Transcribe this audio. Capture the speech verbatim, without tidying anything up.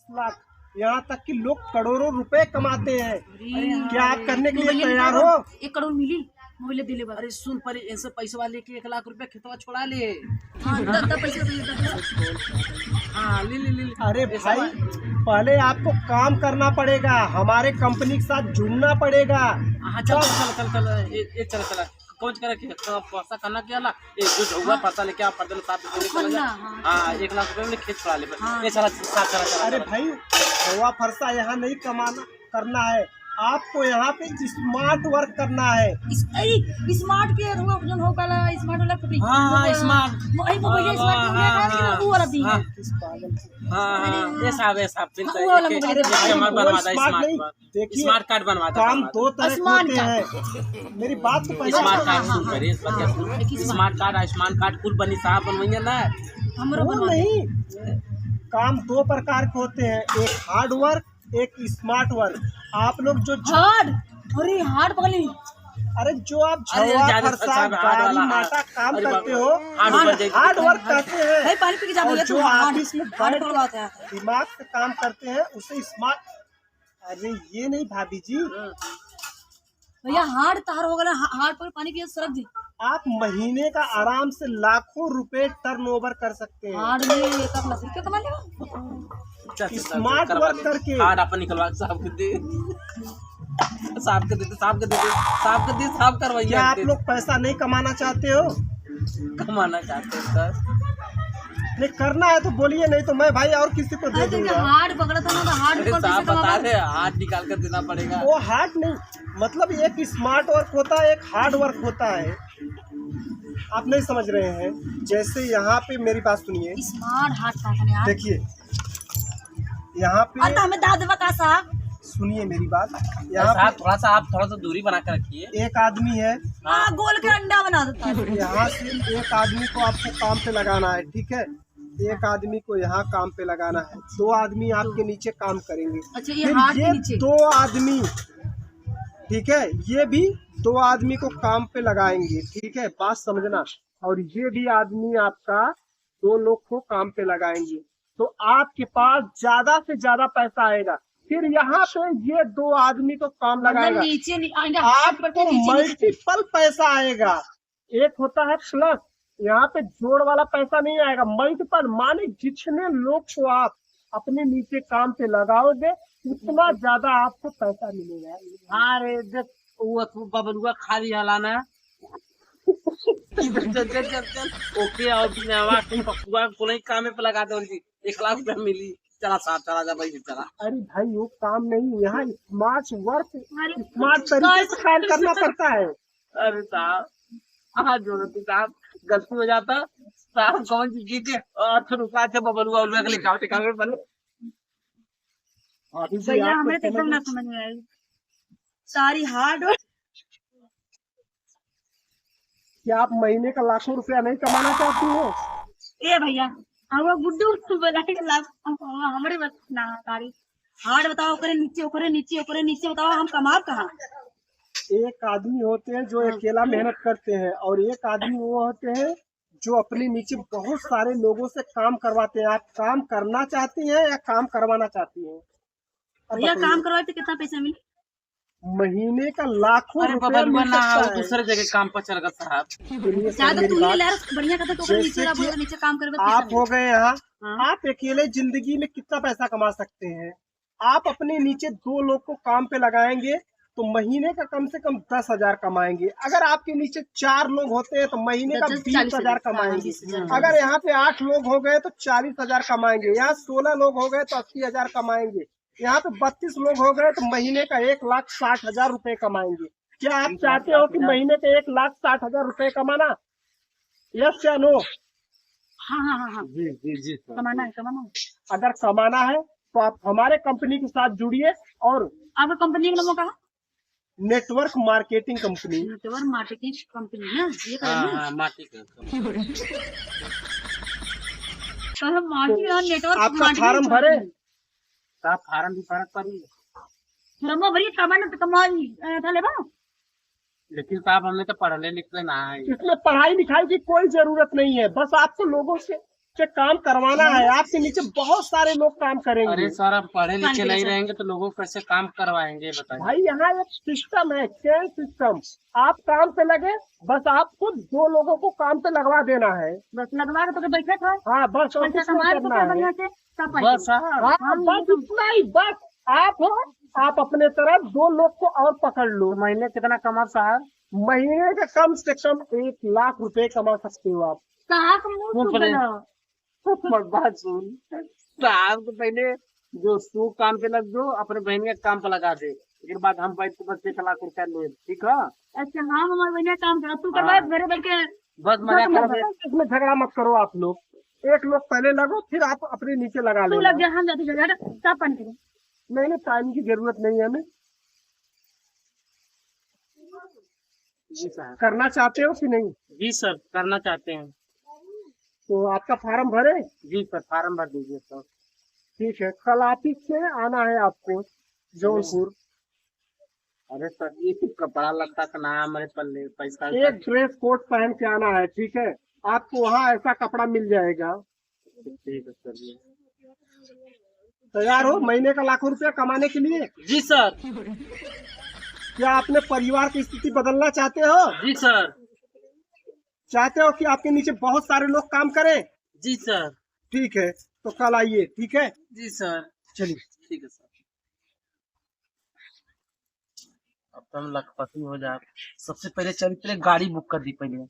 लाख, यहाँ तक कि लोग करोड़ों रुपए कमाते हैं। अरे, क्या आप करने के लिए तैयार हो? एक करोड़ मिली, मोबाइल दिले बा। अरे सुन परी, इनसे पैसवा लेके एक लाख रुपया खेतवा छोड़ा ले। हाँ, दस, दस पैसे दे, दस। हाँ, ले, ले, ले, ले। अरे भाई, पहले आपको काम करना पड़ेगा, हमारे कंपनी के साथ जुड़ना पड़ेगा। हाँ, चल, चल, चल, चल, चल, ए, ए, चल, चल। कौन करा के, तो पैसा करना क्या ला? ए, जो झौवा हाँ। पैसा लेके आप पटल साथ में चले चला जा। हाँ। हाँ, एक लाख रुपए में खेत छोड़ा ले बस। हाँ। ए, चला, साथ चला, चला, अरे चला। भाई, झौवा फरसा यहाँ नहीं कमाना, करना है, आपको यहाँ पे स्मार्ट वर्क करना है। इस, अरे, स्मार्ट के वो जो हो काला, स्मार्ट वाला फुटी। हाँ, हाँ, वो, स्मार्ट। वो, अरे, वो भैया, हाँ, स्मार्ट हो गया, हाँ, हाँ, हाँ, वो वाला दी हाँ। है। हाँ, हाँ, हाँ, ये साहब, ये साहब, हाँ, वो वाला मोबाइल ये दे। हमारा अरे, बनवा वो दे, स्मार्ट स्मार्ट नहीं। वर्क। देखिए, स्मार्ट कार्ड बनवा दे, काम बनवा दो दे। तरह के आयुष्मान होते कार्ड। हैं। मेरी बात तो पहले स्मार्ट सुनो। कार्ड सुन, पहले इस बात का सुनो। हाँ, हाँ, स्मार्ट कार्ड, आयुष्मान कार्ड कुल बनी साहब बनवाइए ना। हमरो वो बनवा दे। नहीं, काम दो प्रकार के होते हैं, एक हार्ड वर्क, एक स्मार्ट वर्क। आप लोग जो हार्ड, अरे हार्ड पगली। अरे जो आप अरे झौवा, ज्यादा फरसा, अच्छा, हार्ड गाड़ी, वाला, माटा काम अरे करते बाप रे। हो, हार्ड ऊपर जाए। हार्ड वर्क कहते हैं। भाई पानी पी के जा और भैया, जो तू हार्ड, ऑफिस में हार्ड बैठ पगलवाता है। दिमाग से काम करते हैं, उसे स्मार्ट। अरे ये नहीं भाभी जी, हाँ। भैया हार्ड तार हो गया, हा-, हार्ड पर पानी पिए सरक जी। आप महीने का आराम से लाखों रुपए टर्नओवर कर सकते हैं। हार्ड में एक लाख रुपया कमा लेगा। चल, चल, चल, स्मार्ट करवा वर्क दे। करके। हार्ड अपन निकलवा के साहब के दे। साहब के दे दे, साहब के दे दे, साहब के दे, साहब करवाइए क्या आप हमसे। लोग पैसा नहीं कमाना चाहते हो? कमाना चाहते हैं सर। नहीं करना है तो बोलिए, नहीं तो मैं भाई और किसी को दे अरे तो क्या दूंगा। हार्ड पकड़ा था ना, तो हार्ड अरे निकाल साहब कैसे बता कमावा? रहे हैं, हार्ड निकाल कर देना पड़ेगा। वो हार्ड नहीं, मतलब एक स्मार्ट वर्क होता है, एक हार्ड वर्क होता है। आप नहीं समझ रहे हैं। जैसे यहाँ पे मेरी बात सुनिए, स्मार्ट हार्ड का है यार। देखिए यहाँ पे और तो हमें दाद बता साहब। सुनिए मेरी बात, यहाँ साहब पे थोड़ा सा, आप थोड़ा सा दूरी बना के रखिए। एक आदमी है। हाँ, गोल के अंडा बना देता है। यहाँ से एक आदमी को आपको काम पे लगाना है, ठीक है? एक आदमी को यहाँ काम पे लगाना है, दो आदमी आपके नीचे काम करेंगे। अच्छा, ये फिर हाथ के ये नीचे। दो आदमी, ठीक है, ये भी दो आदमी को काम पे लगाएंगे, ठीक है, बात समझना। और ये भी आदमी आपका दो लोग को काम पे लगाएंगे, तो आपके पास ज्यादा से ज्यादा पैसा आएगा। फिर यहाँ पे ये दो आदमी को काम मतलब लगाएगा, नीचे नहीं, आएगा, हाथ पर आपको नीचे, नीचे। मल्टीपल पैसा आएगा। एक होता है प्लस, यहाँ पे जोड़ वाला पैसा नहीं आएगा, मल्टीपल, माने जितने लोग को आप अपने नीचे काम पे लगाओगे, उतना ज्यादा आपको पैसा मिलेगा। हाँ रे, देख, वो तू बबलुआ खा लिया लाना। चल, चल, चल, चल, चल। ओके, और बिना आवाज तुम पप्पुआ को नहीं कामे पे लगा दो जी, एक लाख रुपया मिली। चला साहब, चला जा भाई, चला। अरे भाई, वो काम नहीं, यहाँ स्मार्ट वर्क, अरे, स्मार्ट तरीके से काम करना पड़ता है। अरे साहब, हाथ जोड़ो तू साहब, गलती हो जाता। साहब, कौन सी चीज है? और फिर ऊपर से बबलुआ उलुआ के लिखावटी काम में बने। अभी से भैया, आपको हमें तो एकदम समझ ना समझ में आई। सारी हार्ड वर्क। क्या आप महीने का लाखों रुपया नहीं कमाना चाहती हो? ए भैया, हम वो गुड्डू गुड्डू बना के लाभ, हम, हम, हमरे बस ना, सारी हार्ड बताओ, ओकरे नीचे, ओकरे नीचे, ओकरे नीचे बताओ, हम कमाब कहाँ? एक आदमी होते हैं जो हाँ। अकेला मेहनत करते हैं, और एक आदमी वो होते हैं जो अपने नीचे बहुत सारे लोगों से काम करवाते हैं। आप काम करना चाहती हैं या काम करवाना चाहती हैं? अब भैया, बताइए। काम करवाए तो कितना पैसा मिले? महीने का लाखों अरे रुपया बबलुआ मिल ना, सकता वो है। दूसरे जगह काम पर चल गया साहब। सुनिए सर, ज्यादा मेरी तू ही बात। ले यार, बढ़िया कहता तो ओकर जैसे नीचे रहा, कि बोल, नीचे काम करबे, आप पैसा हो मिले। गए यहाँ, हाँ। आप अकेले जिंदगी में कितना पैसा कमा सकते हैं? आप अपने नीचे दो लोग को काम पे लगाएंगे तो महीने का कम से कम दस हजार कमाएंगे। अगर आपके नीचे चार लोग होते हैं तो महीने का दस, चालीस हजार, बीस हजार कमाएंगे। बीस हजार। अगर यहाँ पे आठ लोग हो गए तो चालीस हजार कमाएंगे। यहाँ सोलह लोग हो गए तो अस्सी हजार कमाएंगे। यहाँ पे बत्तीस लोग हो गए तो महीने का एक लाख साठ हजार रुपए कमाएंगे। क्या आप चाहते हो कि महीने के एक लाख साठ हजार रुपए कमाना? यस या नो? हाँ, हाँ, हाँ, हाँ। जी, जी, जी, सर। कमाना है, कमाना है। अगर कमाना है तो आप हमारे कंपनी के साथ जुड़िए। और आपका कंपनी का नाम क्या है? नेटवर्क मार्केटिंग कंपनी। नेटवर्क मार्केटिंग कंपनी ना, ये तो है हाँ, ना? हाँ, मार्केटिंग कंपनी। तो हम मार्केटिंग और नेटवर्क आपका मार्केटिंग फॉर्म भरे? कंपनी। साहब, फार्म भी भरत पड़ी। फॉर्म भरिए, कमाना तो कमाई, अ, था लेबा? लेकिन साहब, हमने तो पढ़ले लिखले ना है। इसमें पढ़ाई लिखाई की कोई जरूरत नहीं है, बस आपको लोगों से से काम करवाना है। आपके नीचे बहुत सारे लोग काम करेंगे। अरे सर, हम पढ़े लिखे नहीं रहेंगे तो लोगों को कैसे काम करवाएंगे, बताइए। भाई, यहाँ एक सिस्टम है, चेन सिस्टम। आप काम पे लगे, बस आपको दो लोगों को काम पे लगवा देना है। बस लगवा के तो बैठे था। हाँ, बस और पैसा कुछ नहीं कमा रहे तो करना क्या है। बढ़िया से, सब पैसा। बस, हाँ। हाँ, हाँ, बस ये तो इतना ही, बस। आप हो, आप अपने तरफ दो लोग को और पकड़ लो। तो महीने कितना कमा साहब? महीने का कम से कम एक लाख रुपए कमा सकते हो आप। कहाँ का मुंह कौन सुख पड़े? गला? हमार बात सुन, साहब के पहले जो तू काम पे लग जो, अपने बहन के काम पे लगा दे, एक बाद हम बैठ के बस एक लाख रुपया ले, ठीक है? अच्छा, हाँ, हमारे बहन के काम पे, अब तू करवा हाँ। मेरे बहन के बस मजाक कर रहे। इसमें झगड़ा मत करो आप लोग, एक लोग पहले लगो, फिर आप अपने नीचे लगा तू लेना। लग जा, हम जाते झगड़ा, सब बंद करो। नहीं, नहीं, टाइम की जरूरत नहीं है हमें। जी सर। करना चाहते हो कि नहीं? जी सर, करना चाहते हैं। तो आपका फार्म भरे? जी सर, फार्म भर दीजिए सर। ठीक है, कल ऑफिस से आना है आपको जौनपुर। अरे सर, ये तो कपड़ा लत्ता का नाम है, पल्ले पैसा एक ड्रेस कोड पहन के आना है, ठीक है? आपको वहाँ ऐसा कपड़ा मिल जाएगा। ठीक है सर जी। तैयार हो महीने का लाखों रुपया कमाने के लिए? जी सर। क्या अपने परिवार की स्थिति बदलना चाहते हो? जी सर। चाहते हो कि आपके नीचे बहुत सारे लोग काम करें? जी सर। ठीक है, तो कल आइए, ठीक है? जी सर। चलिए। ठीक है सर। अब तो हम लखपति हो जाए। सबसे पहले चल, पहले गाड़ी बुक कर दी पहले।